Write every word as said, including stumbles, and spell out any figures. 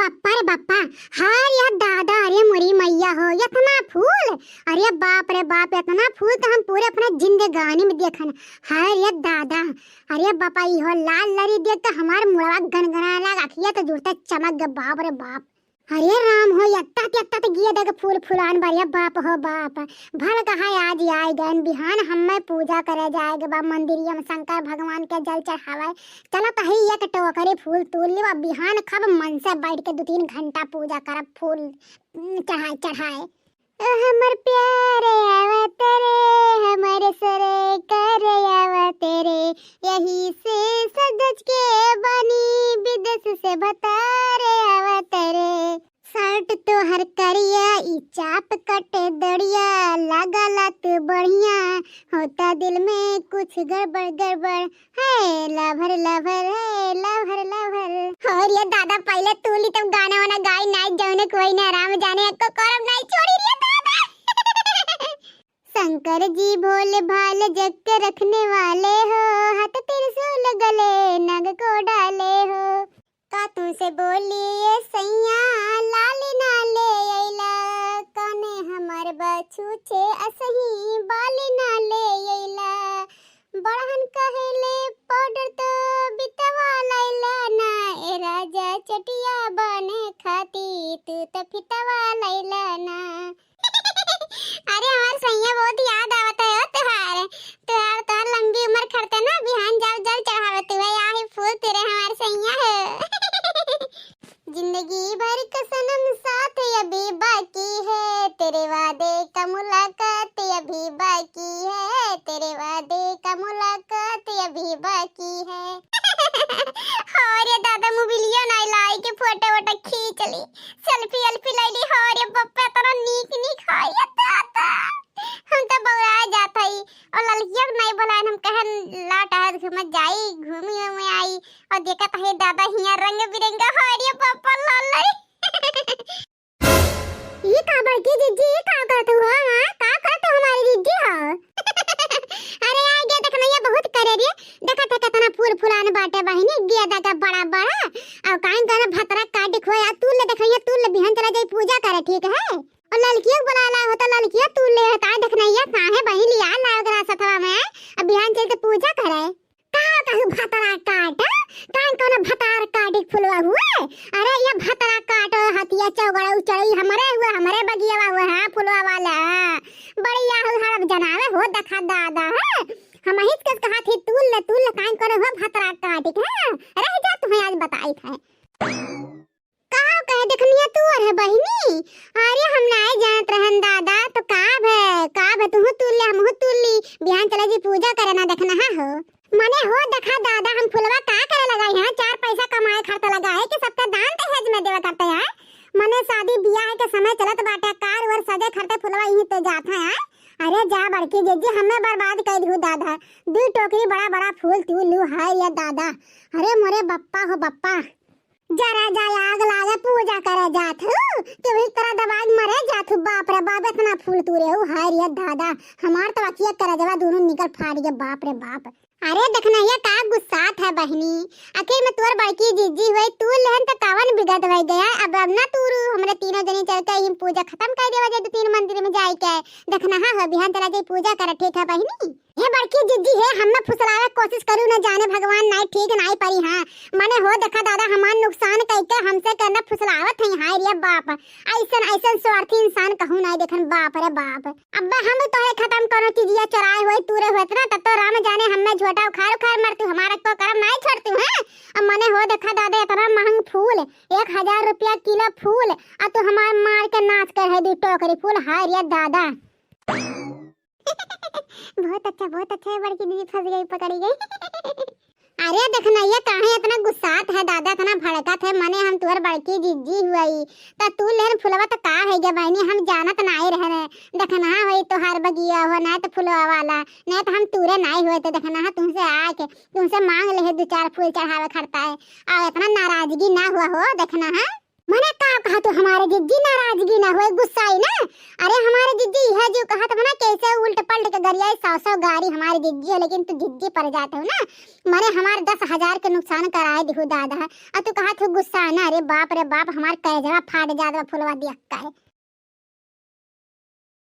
पप्पा रे पप्पा, अरे दादा, अरे मोरी मैया हो, इतना फूल, अरे बाप रे बाप, इतना फूल तो हम पूरे अपना जिंदगानी में देखन। अरे दादा, अरे बापा, इहो लाल लरी देख तो हमार मुड़वा गनगनाए लाग, अखिया तो जुड़ता चमक गए, बाप रे बाप। अरे राम हो, यत्ता ते यत्ता ते गिया देख फूल फुलान बा, अरे बाप हो बाप। भल कहा आज आए गए, बिहान हमें पूजा करे जाए के बा मंदिरिया में शंकर भगवान के जल चढ़ावे। चला तो ही एक टोकरी फूल तूल ली, बिहान खूब मन से बैठ के दो तीन घंटा पूजा करब फूल, उम, चढ़ाए चढ़ाए। ओ हमर प्यारे आवत रे, हमर सरकार आवत रे, यही से सज धज के बानी, विदेश से भतार आवत रे। शर्ट तोहर करिया, ई चाप कट दड़िया, लागला तू बढ़िया, होता दिल में कुछ गड़बड़ गड़बड़, है लवर लवर, है लवर लवर। अरे दादा, पहले तूली तब गाना वाना गाई, नाई जौने कोई ने आराम जाने, अक्को करम नाई छोड़ी रे दादा। शंकर जी भोले भाले जग के रखने वाले हो, हाथ त्रिशूल गले नग को डाले हो। का तुमसे बोली ये सैया, लाली ना ले अइला, कने हमार बछूछे असही बाली ना ले अइला। बड़हन कहेले पाउडर तो बितवा लैला ना, ए राजा चटिया बने खाती तू तो फितवा लैला ना। अरे हमार सैया बहुत याद आवत है ओ तुहार, तुहार, तुहार लंबी उम्र खरते ना, बिहान जाओ जल चढ़ावे तू है, आही फूल तेरे हमार सैया है। जिंदगी भर का सनम साथ अभी बाकी है, तेरे वादे का मुलाकात अभी बाकी है, तेरे वादे का मुलाकात अभी बाकी है। अरे दादा, मोबाइलिया नाई लाई के फोटो वोटो खींच ली, सेल्फी एल्फी ले ली। अरे पप्पा, इतना नीक नीक है ये दादा, हम तो बौरा जात हई। और ललकिया के नाई बोलाए, हम कहन लाट आज घूम जाई, घूमी उमी आई। और देखत है दादा, हिया रंग बिरंगा, अरे पप्पा, लाल लाई। ई का बड़की जिज्जी, ई का करत हो, हाँ? का करत हो हमारी जिज्जी हो? अरे आ गया, देख नैया बहुत करे रे। देखत है कितना फूल फुलान बाटे बहिनी, गेंदा का बड़ा बड़ा। और काहे कहना भतरा काट खोया, तू ले देख नैया, तू ले बिहान चला जाई पूजा करे, ठीक है? और ललकिया के बुला ला होता, ललकिया तू ले होता, देख नैया काहे बहिन लिया ला ओकरा सथवा में, अब बिहान चल के पूजा करे। का कहू भतरा काट? काहे कौनो भतार काटी फुलवा हुए? अरे ये भतरा काट, हतिया चौगड़ा उचड़ी हमरे हुए, हमरे बगियावा हुए, हाँ, फुलवा वाला। बड़ी आहू हड़प जनावे हो, देखा दादा है। हम ही कस कहा थी, तूल ले, तूल ले, काहे कौनो हो भतरा काटी के, हाँ? रह जा, तुम्हें आज बताई थे। का कहे देखनिया तू अरे बहिनी? अरे हम नाय जानत रहन दादा, तो का भे, का भे, तुहू तूल ले, हमहू तूल ली, बिहान चला जी पूजा करे ना, देखना हा हो। मने हो देखा दादा, हम फुलवा का करे लगाई हैं, चार पैसा कमाए खरते लगाए कि सबके दान दहेज में देवे करते हैं। मने शादी बियाह के समय चलत बाटे, कार वर सजे खरते फुलवा यहीं ते जात है। अरे जा बड़की जिज्जी, हमें बर्बाद कर दू दादा, दू टोकरी बड़ा बड़ा फूल तूल लू है ये दादा। अरे मोरे बप्पा हो बप्पा। जरा जाए आग लागे पूजा करे जात हूँ, कि वही तरह दबाग मरे जात हूँ। बाप रे बाप, इतना फूल तूरे हूँ, हाय रे दादा, हमार तो अखिया करे जवा दोनों निकल फाट गए, बाप रे बाप। अरे देखना ये का गुस्सात है बहिनी, आखिर में तोर बड़की जिज्जी हुई, तू लेहन तो कावन बिगत हो गया। अब, अब ना तूरू, हमरे तीनों जनी चल के ही पूजा खत्म कर देवा जाए, दो तीन मंदिर में जाए के। देखना हाँ हो, बिहान चला जाए पूजा करे, ठीक है बहिनी? हे बड़की जिज्जी हे, हमें फुसलावे कोशिश करू न जाने भगवान नाई ठीक नाई परी हाँ। मने हो देखा दादा हमार नुकसान कइके हमसे करना फुसलावत है, हाय रे बाप। ऐसन ऐसन स्वार्थी इंसान कहूँ नाई देखन, बाप रे बाप। अब्बे हम तोहे खत्म करो चीजिया चोराए होए तूरे होत ना, तब तो राम जाने हमें झोटा उखाड़ उखाड़ मार तू, हमारा को करम नाई छोड़ तू है। अब मने हो देखा दादा इतना महंग फूल, एक हजार रुपया किलो फूल, आ तू हमार मार के नाश कर है दू टोकरी फूल, हाय रे दादा। बहुत अच्छा, बहुत अच्छा है, बड़की दीदी फंस गई, पकड़ी गई। अरे देखना ये काहे इतना गुस्सात है दादा, इतना भड़कत है, मने हम तुहर बड़की जिज्जी हुई, त तू लेन फुलवा त का है गे बहिनी, हम जानत नाई रहे। देखना होई तोहार बगिया हो ना त फुलवा वाला, नहीं त हम तूरे नाई हुए, त देखना है तुमसे आके तुमसे मांग ले है दो चार फूल चढ़ावे खरता है, और इतना नाराजगी ना हुआ हो, देखना है। मने का कहा तू, हमारे जिज्जी नाराजगी ना होए, गुस्साई ना। अरे हमारे जिज्जी यह जो कहा था ना, कैसे उल्ट पलट के गरियाई, सौ सौ गारी हमारे जिज्जी हो, लेकिन तू जिज्जी पर जाते हो ना। मने हमार दस हजार के नुकसान कराए दिहु दादा, और तू कहा तू गुस्सा ना। अरे बाप रे बाप, हमार कलेजवा फाट जात बा फुलवा दिया का है।